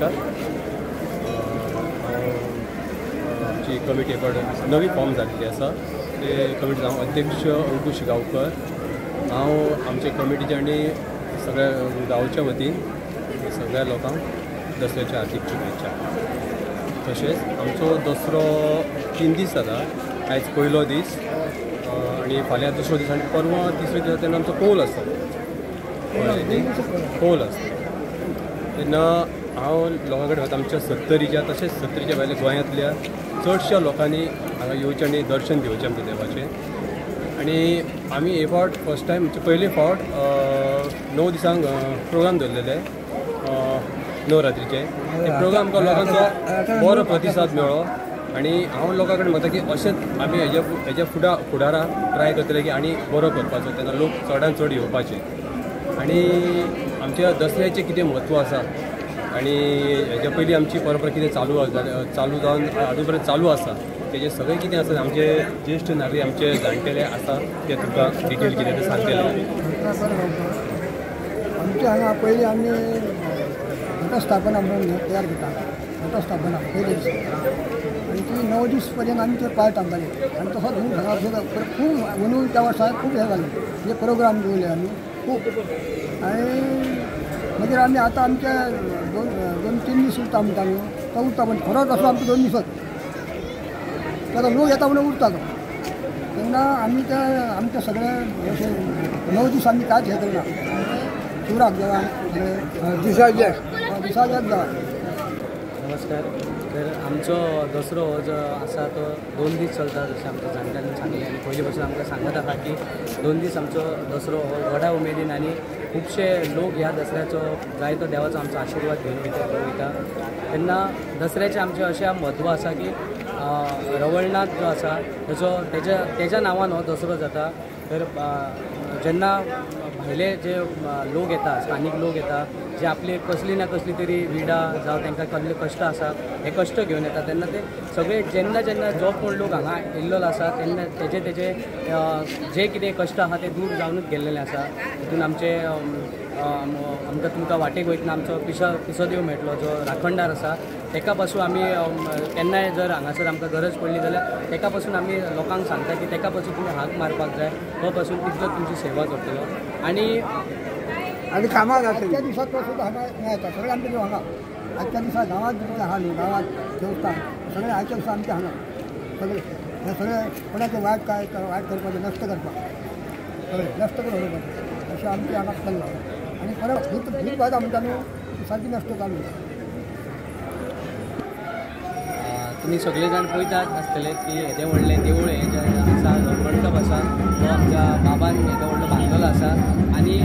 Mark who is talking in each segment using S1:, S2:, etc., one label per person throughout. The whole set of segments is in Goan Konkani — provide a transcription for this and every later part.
S1: नमस्कार. आमची कमिटी पण नवी फॉर्म जाल्ली आसा. ते कमिटी हांव अध्यक्ष अंकुश गांवकर. हांव आमचे कमिटीचे आनी सगळ्या गांवच्या वतीन सगळ्या लोकांक दसऱ्याच्या हार्दीक शुभेच्छा. तशेंच आमचो दसरो 3 दीस जाता. आयज पयलो दीस आनी फाल्यां दुसरो दीस आनी परवां तिसरो दीस तेन्ना आमचो कौल आसता. कौल आसता तेन्ना हांव लोकां कडेन वता. आमच्या सत्तरीच्या तशेंच सत्तरीच्या भायल्या गोंयांतल्या चडश्या लोकांनी हांगा येवचें आनी दर्शन घेवचें आमच्या देवाचें. आनी आमी हे फावट फर्स्ट टायम म्हणजे पयले फावट 9 दिसांक प्रोग्राम दवरलेले नवरात्रीचे. ते प्रोग्राम आमकां लोकांचो बरो प्रतिसाद मेळ्ळो आनी हांव लोकां कडेन म्हणटा की अशेंच आमी हेज्या फुडाराक ट्राय करतले की आनी बरो करपाचो, तेन्ना लोक चडान चड येवपाचे. आनी आमच्या दसऱ्याचें कितें म्हत्व आसा आनी हेज्या पयलीं आमची परंपरा कितें चालू जावन आजून पर्यंत चालू आसा तेजें सगळें कितें आसा आमचे ज्येश्ठ नागरीक आमचे जाणटेले आसा ते तुमकां डिटेल कितें तें सांगतले.
S2: आमच्या हांगा पयलीं आमी घटस्थापना म्हणून तयार करता. घटस्थापना पयले दीस आनी ती 9 दीस पर्यंत आमी ते पाळटा आमकां. आनी तसोच खूब अंदू त्या वर्सा खूब हें जालें म्हणजे प्रोग्राम दवरले आमी खूब. आनी मागीर आमी आतां आमचे 2-3 दीस उरता म्हणटा न्हू तो उरता, पण खरोच असो आमचो 2 दिसच आतां लोक येता म्हणून उरता तो. तेन्ना आमी ते आमचे सगळे अशे 9 दीस आमी कांयच हें करना. शिवराक देवाक सगळे दिसाक दिसाक देवाक.
S3: नमस्कार. तर आमचो दसरो हो जो आसा तो 2 दीस चलता, जशें आमच्या जाणट्यांनी सांगलें आनी पयलीं पासून आमकां सांगत आसा की 2 दीस आमचो दसरो हो व्हडा उमेदीन आनी खुबशे लोक ह्या दसऱ्याचो जायतो देवाचो आमचो आशिर्वाद घेवन वयता. तेन्ना दसऱ्याचें आमचें अशें म्हत्व आसा की रवळनाथ जो आसा तेजो तेज्या नांवान हो दसरो जाता. तर जेन्ना भायले जे लोक येता, स्थानीक लोक येता, जे आपले कसली ना कसली तरी विडा जावं तांकां कसले कश्ट आसा हे कश्ट घेवन येता, तेन्ना ते सगळे जेन्ना जेन्ना जो कोण लोक हांगा येयल्लो आसा तेन्ना तेजे तेजे जे कितें कश्ट आसा ते दूर जावनूच गेल्लेले आसा. तितून आमचे आमकां तुमकां वाटेक वयतना आमचो पिसोदेव मेळटलो जो राखणदार आसा, तेका पासून आमी केन्नाय जर हांगासर आमकां गरज पडली जाल्यार तेका पासून आमी लोकांक सांगता की तेका पासून तुमी हाक मारपाक जाय, तो पासून तितलो तुमची सेवा करतलो. आनी
S2: आनी कामाक आजच्या दिसाक तो सुद्दां हांगा मेळटा सगळें आमचें देव हांगा. आजच्या दिसा गांवांत जितलें आहा न्हू गांवांत देवस्थान सगळें आजच्या दिसा आमचें हांगा सगळें हें सगळें कोणाचें वायट काय वायट करपाचें नश्ट करपाक सगळें नश्ट करून उडोवपाचें अशें आमचें हांगा चल्लां. आनी परत भूत भूत बाधा म्हणटा न्हू सारकी नश्ट चालू.
S3: तुमी सगळे जाण पळयतात आसतले की येदें व्हडलें देवूळ हें जें आसा, मंडप आसा तो आमच्या बाबान येदो व्हडलो बांदलेलो आसा आनी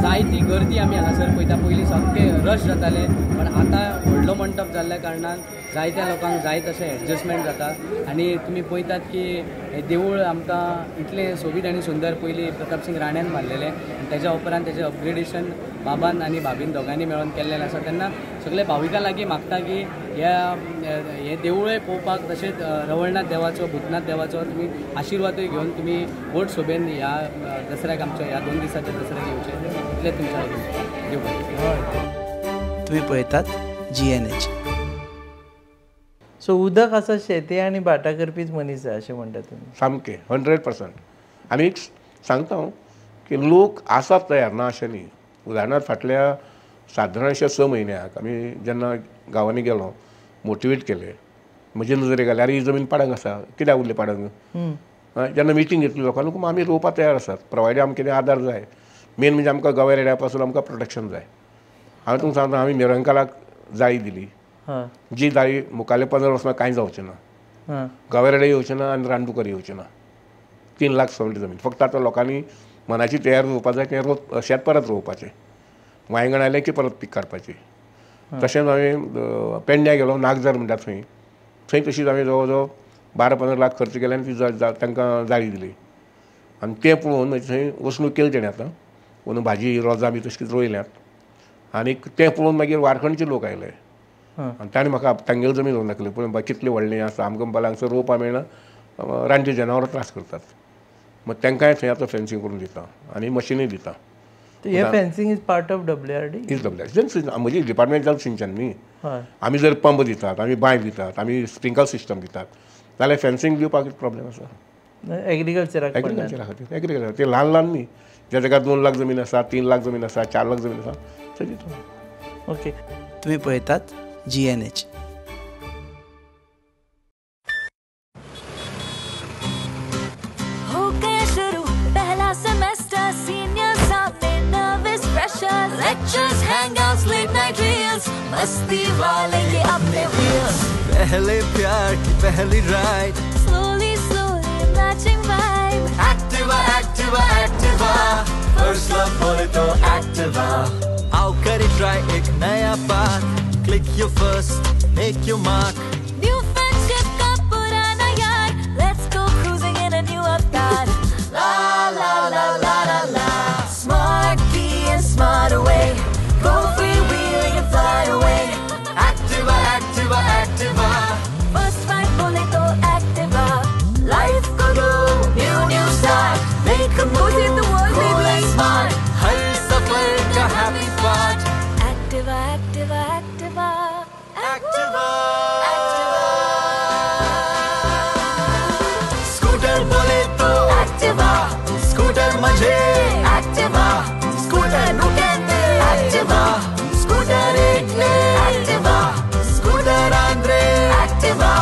S3: जायती गर्दी आमी हांगासर पळयता. पयलीं सामकें रश जातालें, पण आतां व्हडलो मंडप जाल्ल्या कारणान जायत्या लोकांक जाय तशें एडजस्टमेंट जाता. आनी तुमी पळयतात की हें देवूळ आमकां इतलें सोबीत आनी सुंदर पयलीं प्रतापसिंग राण्यान बांदलेलें आनी तेज्या उपरांत तेजें अपग्रेडेशन बाबान आनी भाभीन दोगांनी मेळोन केल्लें आसा. तेन्ना सगळे भाविकां लागीं मागता की ह्या हें देवूळय पळोवपाक तशेंच रवळनाथ देवाचो, भूतनाथ देवाचो तुमी आशिर्वादूय घेवन तुमी व्हड सोबेन ह्या दसऱ्याक आमच्या ह्या 2 दिसाच्या दसऱ्याक येवचें इतलें तुमच्या लागीं दिवपाक.
S4: तुमी पळयतात GNH.
S5: सो उदक आसा शेती आनी भाटां करपीच मनीस जाय अशें म्हणटा तुमी?
S6: सामकें 100%. आनी एक सांगता हांव की लोक आसात तयार ना अशें न्ही. उदाहरणार्थ फाटल्या सादारणशा 6 म्हयन्याक आमी जेन्ना गांवांनी गेलो मोटिवेट केले, म्हजे नजरेक आयलें अरे ही जमीन पाडंग आसा, कित्याक उरली पाडंग. जेन्ना मिटींग घेतली लोकांक आमी रोवपाक तयार आसात, प्रोवायडेड आमकां कितें आदार जाय. मेन म्हणजे आमकां गव्या रेड्या पासून आमकां प्रोटेक्शन जाय. हांवें तुमकां सांगता आमी मिरंकालाक जाळी दिली, जी जाळी मुखाल्ले 15 वर्सां कांय जावचें ना, गव्या रेडे येवचें ना आनी रानडुकर येवचें ना. 3 लाख सवंटी जमीन फक्त आतां लोकांनी मनाची तयार रोवपाक जाय, तें शेत परत रोवपाचें, वांयगण आयलें की परत पीक काडपाचें. तशेंच हांवें पेडण्या गेलो, नागझर म्हणटा थंय, थंय तशीच हांवें जवळ जवळ 12-15 लाख खर्च केले आनी ती तांकां जाळी दिली. आनी तें पळोवन मागीर थंय वसणूक केली तेणें आतां अंदू भाजी रोजां बी तशीं रोयल्यांत. आनी तें पळोवन मागीर वारखंडचे लोक आयले आनी ताणें म्हाका तांगेली जमीन व्हरून दाखयली, पळय कितली व्हडली आसा, आमकां म्हणपाक हांगसर रोवपाक मेळना, रानटी जनावरां त्रास करतात. मग तांकांय थंय आतां फेन्सींग करून दिता आनी मशिनूय दिता.
S5: हे fencing is part of WRD?
S6: Is W म्हणजे डिपार्टमेंट जलसिंचन न्ही.
S5: हय.
S6: आमी जर पंप दितात, आमी बांय दितात, आमी स्प्रिंकल सिस्टम दितात जाल्यार फेन्सिंग दिवपाक कितें प्रॉब्लेम आसा?
S5: एग्रीकल्चराक.
S6: एग्रीकल्चरा खातीर, एग्रीकल्चर ते ल्हान ल्हान न्ही, ज्या जाग्यार 2 लाख जमीन आसा, 3 लाख जमीन आसा, 4 लाख जमीन आसा थंय दिता.
S5: ओके.
S4: तुम्ही पळयतात GNH.
S7: हो गया शुरू पहला सेमेस्टर, सीनियर सामने nervous pressure, lectures, hangouts, late night reels, मस्ती वाले ये अपने व्हील्स.
S8: पहले प्यार की पहली ride,
S7: slowly slowly matching vibe.
S8: Activa Activa Activa, first love बोले तो एक्टिवा. आओ करे ट्राई एक नया path, click your first, make your mark.
S7: New friendship का पुराना यार, let's go cruising in a new avatar. La la la la la la, smart key and smart away, go free wheeling and fly away.
S8: Activa Activa Activa,
S7: first ride बोले तो एक्टिवा.
S8: लाइफ को दो new new start, make a move,
S7: the world,
S8: cool
S7: baby.
S8: And smart, हर सफर का happy part.
S7: Activa Activa Activa
S8: Activa. Scooter बोले तो एक्टिवा, स्कूटर मजे एक्टिवा, स्कूटर नुकेंदे एक्टिवा, स्कूटर इटले एक्टिवा, स्कूटर आंद्रे एक्टिवा.